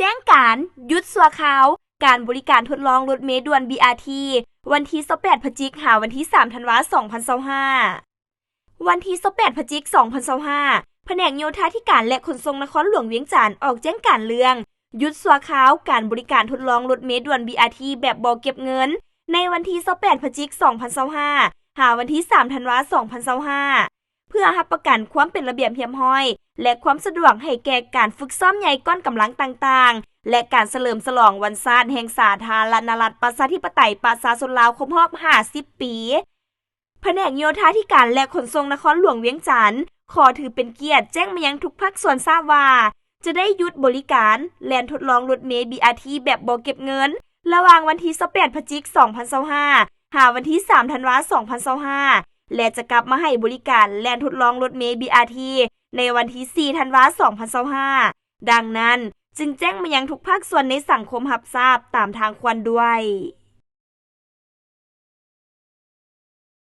ແຈ້ງການຢຸດຊົ່ວຄາວການບໍລິການທົດລອງລົດເມດ່ວນ ບີອາທີ ວັນທີຊາວແປດ ພະຈິກ ຫາວັນທີສາມ ທັນວາ ສອງພັນຊາວຫ້າ. ວັນທີຊາວແປດ ພະຈິກ ສອງພັນຊາວຫ້າ ພະແນກໂຍທາທິການ ແລະ ຂົນສົ່ງນະຄອນຫຼວງວຽງຈັນ ອອກແຈ້ງການເລື່ອງຢຸດຊົ່ວຄາວການບໍລິການທົດລອງລົດເມດ່ວນ ບີອາທີ ແບບບໍ່ເກັບເງິນ ໃນວັນທີຊາວແປດ ພະຈິກ ສອງພັນຊາວຫ້າ ຫາວັນທີສາມ ທັນວາ ສອງພັນຊາວຫ້າ ເພື່ອຮັບປະກັນຄວາມເປັນລະບຽບຮຽບຮ້ອຍ ແລະ ຄວາມສະດວກໃຫ້ແກ່ການຝຶກຊ້ອມໃຫຍ່ກ້ອນກຳລັງຕ່າງໆ ແລະ ການສະເຫຼີມສະຫຼອງວັນຊາດແຫ່ງສາທາລະນະລັດ ປະຊາທິປະໄຕ ປະຊາຊົນລາວ ຄົບຮອບ ຫ້າສິບ ປີ. ພະແນກໂຍທາທິການ ແລະ ຂົນສົ່ງນະຄອນຫຼວງວຽງຈັນ ຂໍຖືເປັນກຽດແຈ້ງມາຍັງທຸກພາກສ່ວນຊາບວ່າ ຈະໄດ້ຢຸດບໍລິການແລ່ນທົດລອງລົດເມ ບີອາທີ ແບບບໍ່ເກັບເງິນ ລະຫວ່າງວັນທີຊາວແປດ ພະຈິກ ສອງພັນຊາວຫ້າ ຫາວັນທີສາມ ທັນວາ ສອງພັນຊາວຫ້າ ແລະ ຈະກັບມາໃຫ້ບໍລິການແລ່ນທົດລອງລົດເມ ບີອາທີ ໃນວັນທີສີ່ ທັນວາ ສອງພັນຊາວຫ້າ. ດັ່ງນັ້ນ, ຈຶ່ງແຈ້ງມາຍັງທຸກພາກສ່ວນໃນສັງຄົມຮັບຊາບຕາມທາງຄວນດ້ວຍ.